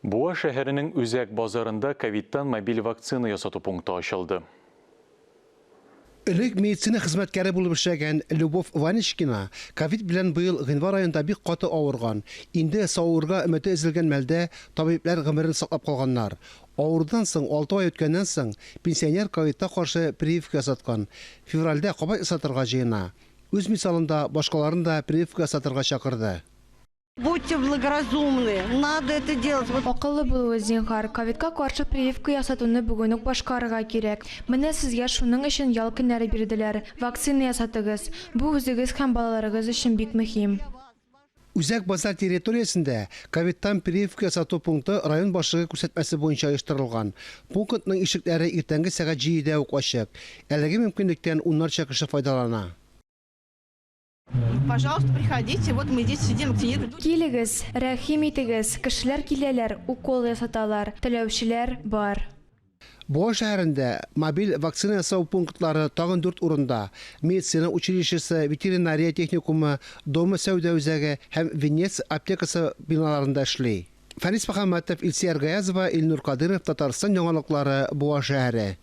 Буа шәһәренең үзәк базарында ковидтан мобиль вакцина ясату пункты ачылды. Элек медицина хезмәткәре булып эшләгән Любовь Ванечкина ковид белән быел гыйнвар аенда бик каты авырган. Инде савыгырга өмете өзелгән мәлдә табибләр гомерен саклап калганнар. Авырудан соң алты ай үткәннән соң пенсионер ковидка каршы прививка ясаткан. Февральдә кабат ясатырга җыена. Үз мисалында башкаларны да прививка ясатырга чакырды. Будьте благоразумны, надо это делать. Вот. Акыллы булыгыз, зинһар, ковидка каршы прививка ясатуны бүген үк башкарырга кирәк. Менә сезгә шуның өчен ял көннәре бирделәр. Вакцина ясатыгыз. Бу үзегез һәм балаларыгыз өчен бик мөһим. Үзәк базар территориясендә ковидтан прививка ясату пункты район башлыгы күрсәтмәсе буенча оештырылган. Пунктның ишекләре иртәнге сәгать җидедә үк ачык. Әлеге мөмкинлектән уннарча кеше файдалана. Пожалуйста, приходите, вот мы здесь сидим, вакцинируем. Килегез, рәхим итегез, кешеләр киләләр, укол ясаталар, теләүчеләр бар. Буа шәһәрендә мобиль вакцина ясау пунктлары тагын дүрт урында, медицина училищесы, ветеринария техникумы, Дома сәүдә үзәге һәм Венец аптекасы биналарында эшли. Фәнис Мөхәммәтов, Илсөяр Гаязова, Илнур Кадыйров, Татарстан яңалыклары, Буа шәһәре.